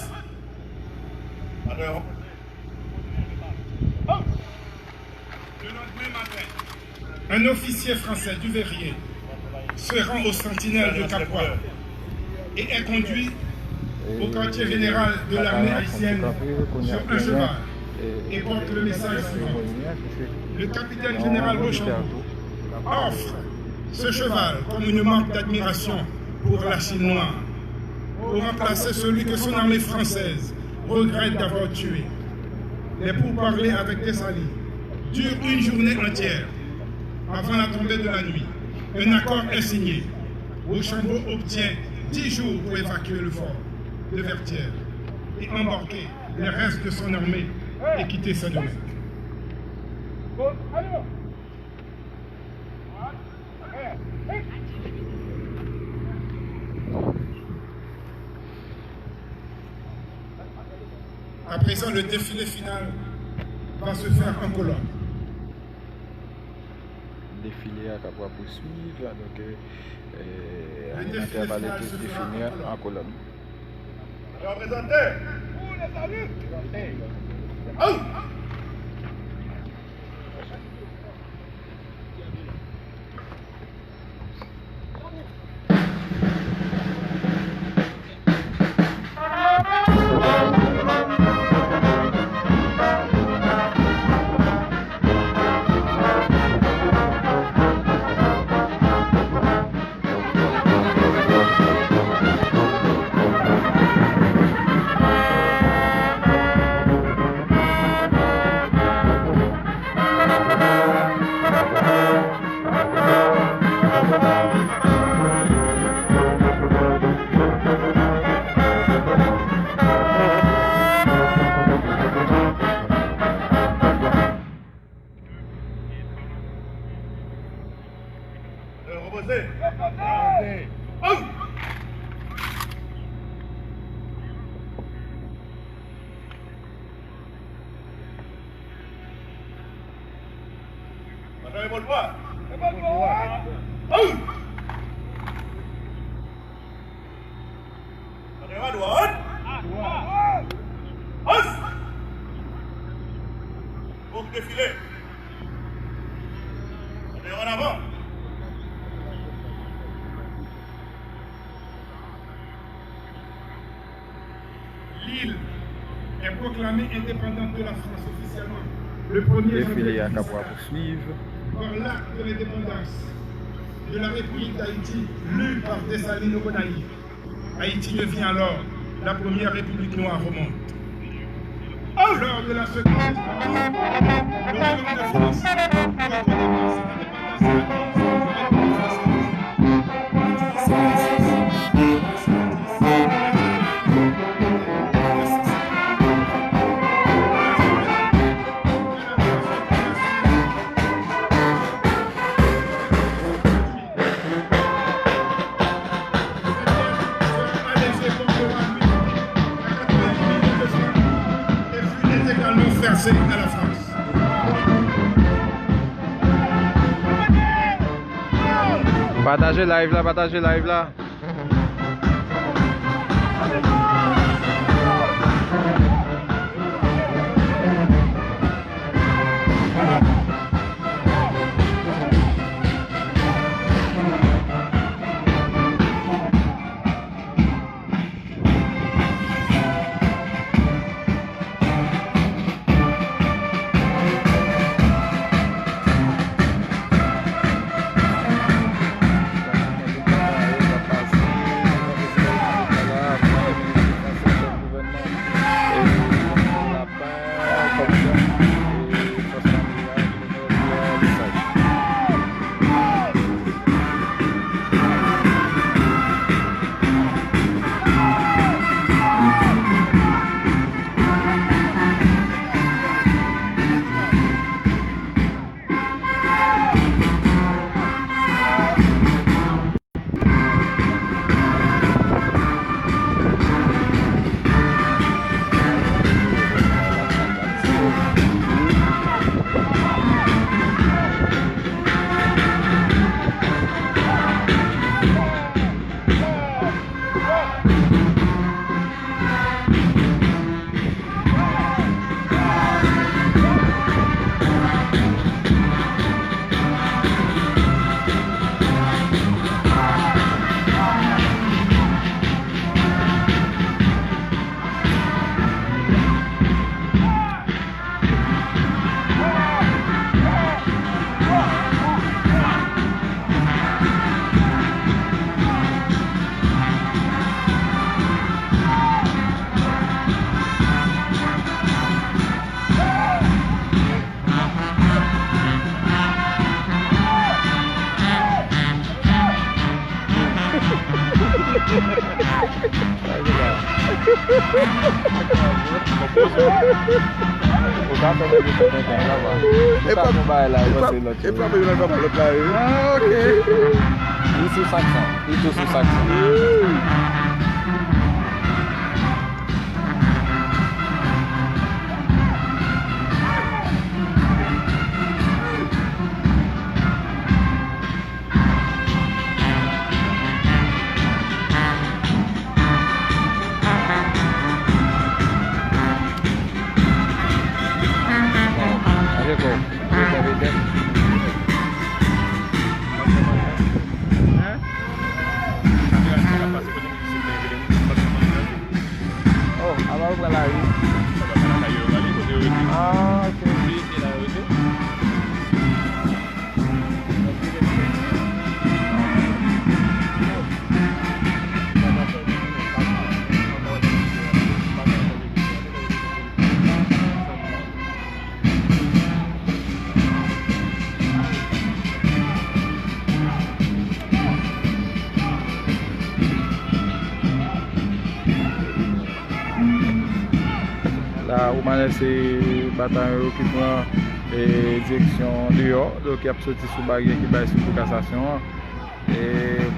Batayon! Le lendemain matin, un officier français, Duveyrier, se rend aux sentinelles de Capois et est conduit au quartier général de l'armée haïtienne sur un cheval et porte le message suivant. Le capitaine général Rochambeau offre ce cheval comme une marque d'admiration pour la Chine noire, pour remplacer celui que son armée française regrette d'avoir tué. Les pourparlers avec Dessalines durent une journée entière. Avant la tombée de la nuit, un accord est signé. Rochambeau obtient dix jours pour évacuer le fort de Vertières et embarquer les restes de son armée et quitter Saint-Domingue. À présent, le défilé final va se faire en colonne. Defile a k ap pouswiv, donk, euh, animatè a pale ke defile a an kolòn. Repoze. Batayon bò dwat. Batayon a dwat. Batayon defile. Batayon an avan. L'île est proclamée indépendante de la France officiellement le premier avril mille neuf cent soixante-quinze par l'acte de l'indépendance de la République d'Haïti, lu par Dessalines au Gonaïves. Haïti devient alors la première république noire au monde. Lors de la Seconde Guerre, le royaume de France reconnaît par son indépendance la Pataje live la, pataje live la. Ou ka fè nèg yo fè tenten laba. Ou ka fè yon bagay la, yo panse lòt yo. E frape yo nan kòman lòt la ye. Ah, ok. Li sou sak sa. Li tou sou sak sa. Oh, apa ou pral lari? Ah, ok. La, Romanes se batayon yo ki pran, e, direksyon deyò, donk y ap soti sou baryè ki bay sou Kou Kasasyon an. E,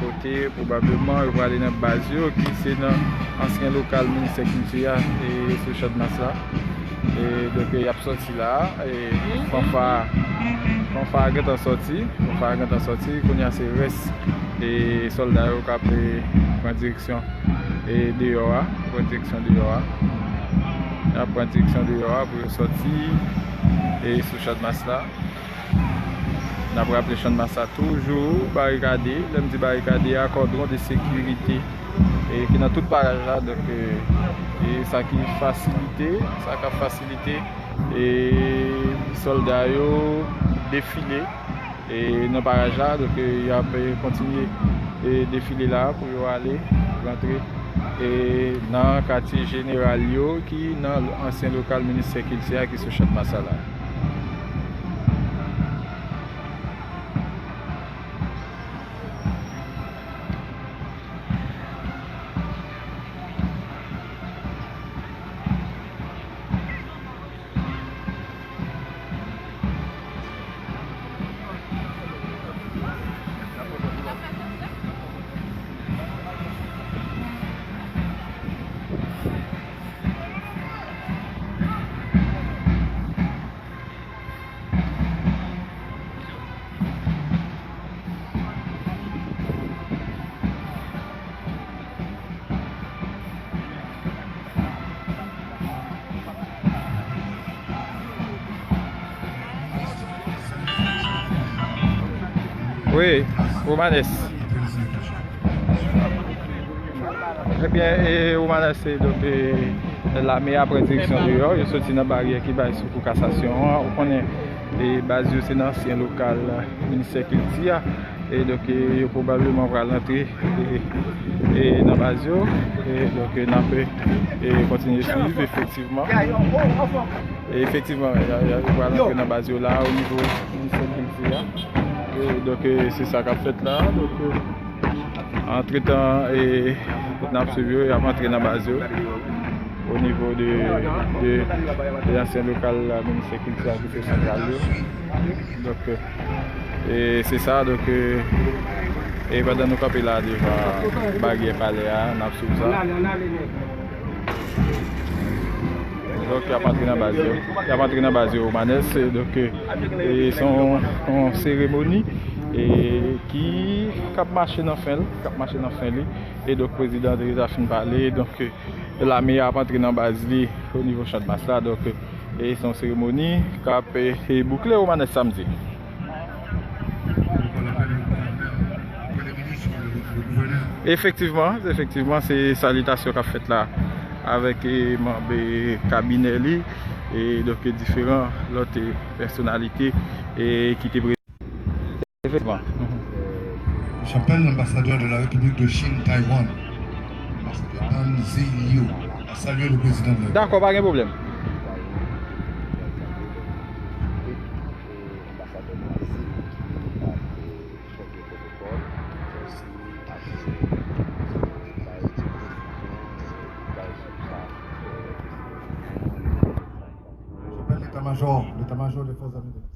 kote pwobableman yo prale nan baz yo, ki se nan ansyen lokal ministè kilti a, e, sou Channmas la. E, donk, e, y ap soti la, e, fanfa, fanfa a gentan soti, fanfa a gentan soti, kounye a se rès, e, sòlda yo k ap, e, pran direksyon, e, deyò a, pran direksyon deyò a. Y ap pran direksyon deyò a pou yo soti, e, sou Channmas la. N ap raple Channmas la toujou barikade. Lè m di barikade a, kòdwon de sekirite, e, ki nan tout baraj la. Donk, e, e sa ki fasilite, sa k ap fasilite, e, sòlda yo defile, e, nan baraj la. Donk, e, y ap, e, kontinye, e, defile la pou yo ale rantre, e, nan katye jeneral yo ki nan ansyen lokal ministè kilti a ki sou Channmas la. Wi, Romanes. Ebyen, e, Romanes, e, donk, e, lame a pran direksyon deyò, yo soti nan baryè ki bay sou Kou Kasasyon an. Ou konnen, e, baz yo se nan ansyen lokal ministè kilti a. E donk, e, yo pwobableman pral antre, e, e, nan baz yo. E donk, e, n ap, e, kontinye swiv, efektivman. E efektivman, y a, y a, yo pral antre nan baz yo la, o nivo ministè kilti a. E donk, e, se sa k ap fèt la. Donk, e, antretan, e, n ap swiv yo, y ap antre nan baz yo. O nivo de, de, de ansyen lokal ministè kilti a ki se santral yo. Donk, e, se sa, donk, e, e pandan nou kanpe la devan baryè palè a, n ap swiv sa. Donk, y ap antre nan baz yo. Y ap antre nan baz yo, Romanes. Donk, e, e se yon, yon seremoni, e, ki, k ap mache nan fen l, k ap mache nan fen li. E donk, prezidan an te deja fin pale. Donk, e, lame a ap antre nan baz li o nivo Channmas la. Donk, e se yon seremoni k ap, e, e, boukle Romanes samdi. Efektivman, efektivman, se salitasyon k ap fèt la avèk, e, manm, e, kabinè li, e donk, e, diferan lòt, e, pèsonalite, e, ki te prezan. Efektivman. J'appelle l'ambassadeur de la République de Chine, Taïwan, ambassadeur Pan Zi Liu, à saluer le président de la République. Dakò, pa gen pwoblèm. Anbasadè Brazil ki ap, e, fòme pwotokòl, fè siy ak, e, Major, l'état-major des forces armées d'Haïti.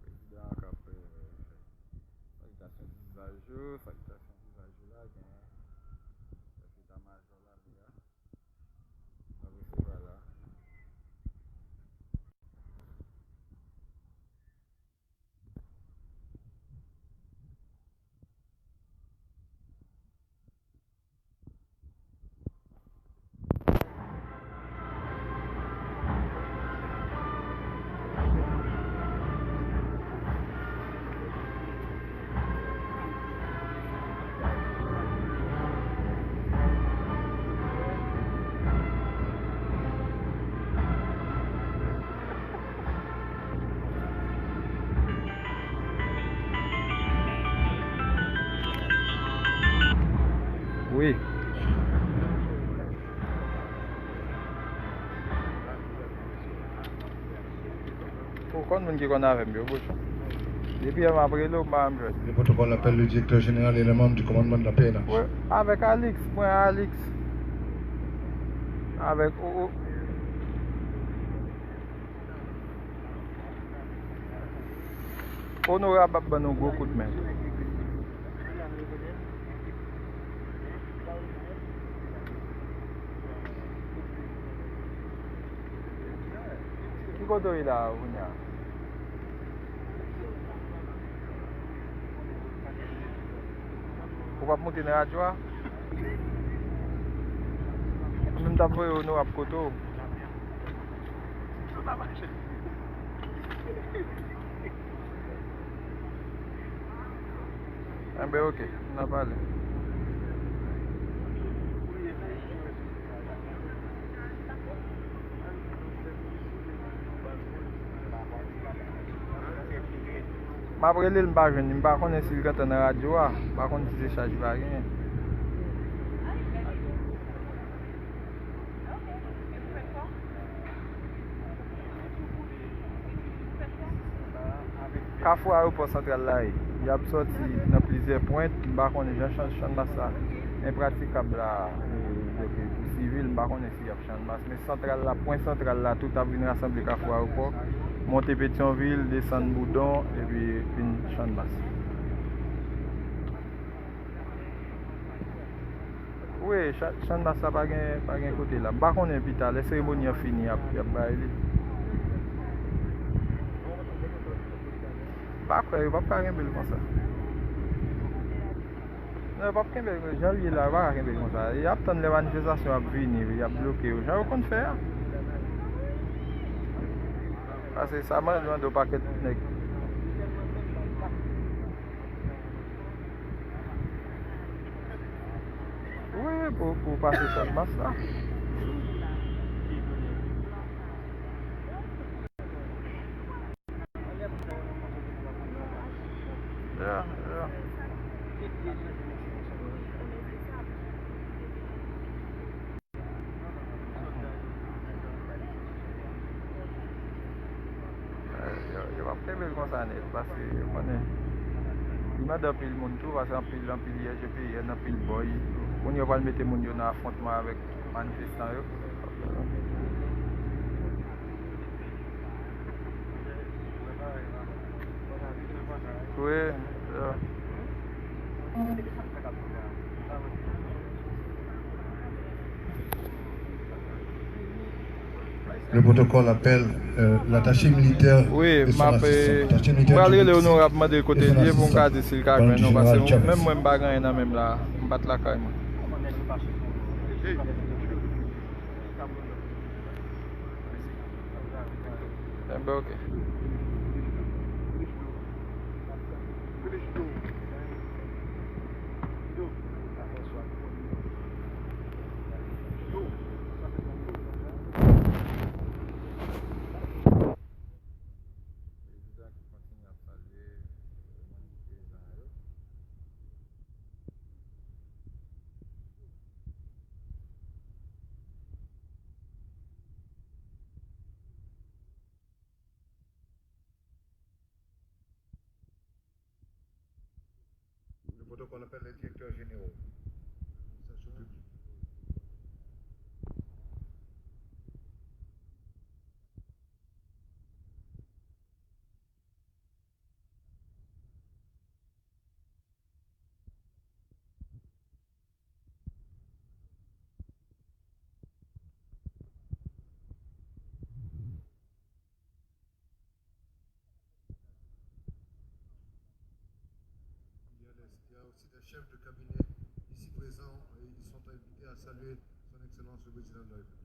Prezidan an k ap, eh, fè salitasyon tizajou, salitasyon tizajou la, gen chèf eta majò la, li la. N ap resevwa la. Wi. Ou konn moun ki konn avè m yo, bouch. Depi yè m ap rele w, m pa janm jwenn. Le protocole appelle le directeur général et les membres du commandement de la P N H. Wi, avèk Alix, mwen Alix. Avèk o, o, Onorab ap ban nou gwo kout men. Ki kote w ye la a, kounye a? Ou p ap moute nan radyo a? Mwen menm t ap voye onorab kote w. Enben, oke, n a pale. M ap rele l, m pa jwenn li. M pa konnen si l gentan nan radyo a. M pa konn si se chaj li pa genyen. Kafou Ayewopò Santral la ye. Y ap sòti nan plizyè pwent. M pa konnen jan chan-, channmas la enpratikab la, e, donk, e, pou sivil, m pa konnen si y ap channmas. Men santral la, pwen santral la, tout ap vin rasanble Kafou Ayewopò, monte Petyonvil, desann Boudon, epi vin channmas. Wi, cha-, channmas la pa gen, pa gen kote la. M pa konnen pita, lè seremoni an fini, y ap, y ap bay li. M pa kwè, yo p ap ka kenbe l konsa. Non, yo p ap kenbe l, jan l ye la, yo pa ka kenbe l konsa. Y ap tann lè manifestasyon ap vini, y ap bloke yo, jan yo konn fè a. Paske sa mande, mande yon pakèt nèg. Wi, pou, pou pase channmas la. Yeah, yeah. Eh, yo, yo p ap kenbe l konsa nèt, paske yo konnen li mande anpil moun tou, paske anpil, anpil I G P N, anpil bòy. Kounye a yo pral mete moun yo nan afwontman avèk manifestan yo. Wi, yo. Le protocole appelle, euh, l'attaché militaire et son assistant. Wi, m ap, m pral rele onorab, mande l kote l ye pou m ka di si l ka jwenn nou, paske menm mwen m pa gen anyen nan men m la, m pa t lakay mwen. Enben, ok. Prezidan ki kontinye ap salye, e, moun peyizan yo. Le protocole appelle les directeurs généraux. Il y a les, il y a aussi des chefs de cabinet ici présents et ils sont invités à saluer son Excellence le Président de la République.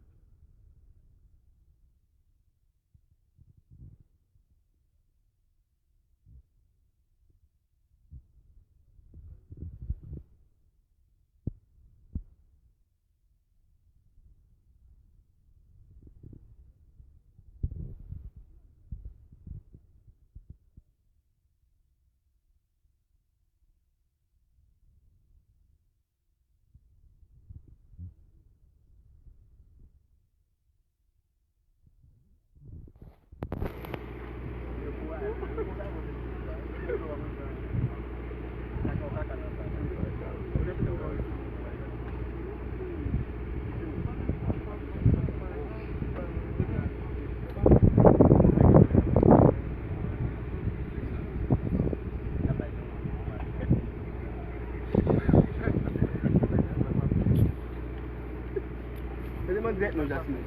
Mete mwen dirèk non, Jasmine.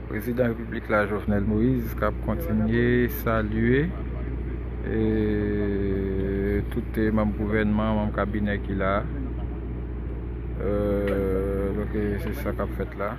Prezidan repiblik la, Jovenel Moïse, k ap kontinye salye, e, tout, e, manm gouvènman, manm kabinè ki la. E, donk, e, se sa k ap fèt la.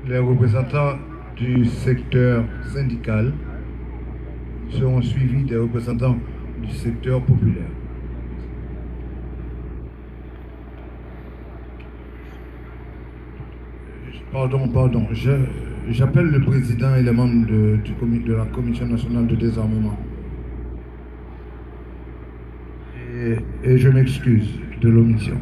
Les représentants du secteur syndical seront suivis des représentants du secteur populaire. Pardon, pardon. Je, j'appelle le président et les membres de, du comi-, de la Commission nationale de désarmement. Et, et je m'excuse de l'omission.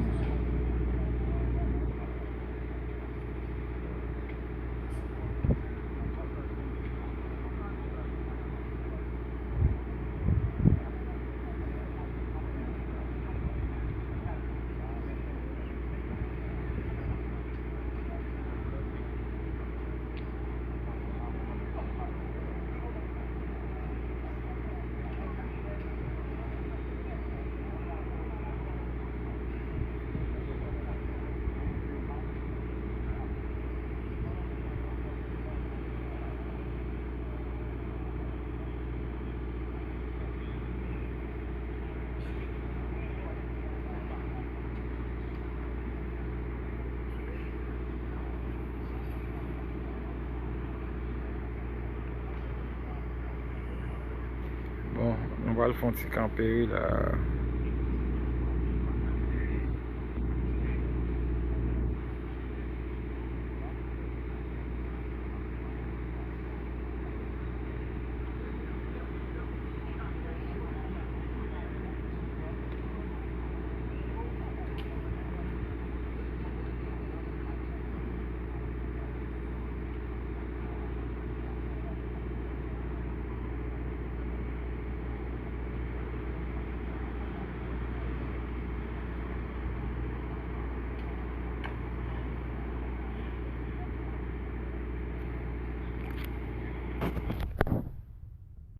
Pral fè yon ti kanpe wi la.